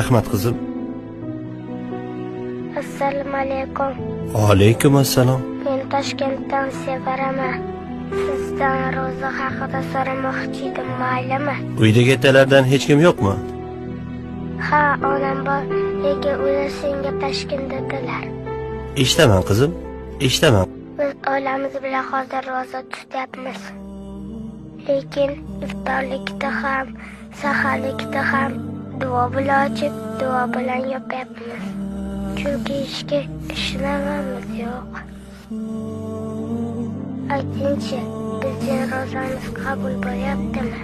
Rahmat qizim. Assalomu alaykum. Alaykum assalom. Men Toshkentdan Sevaraman. Sizdan ro'za haqida so'ramoqchi edim, maylimi? Uyda kattalardan hech kim yo'qmi? Ha, onam bor, lekin ular senga Toshkentdadilar. Eshitaman qizim, eshitaman. Biz oilamiz bilan hozir ro'za tutyapmiz. Lekin iftorlikda ham, saharlikda ham duo bilan ochib, duo bilan yopyapmiz. Chunki ishga ishlamamiz yo'q. Aytingchi, bizning ro'zamiz qabul bo'lyaptimi?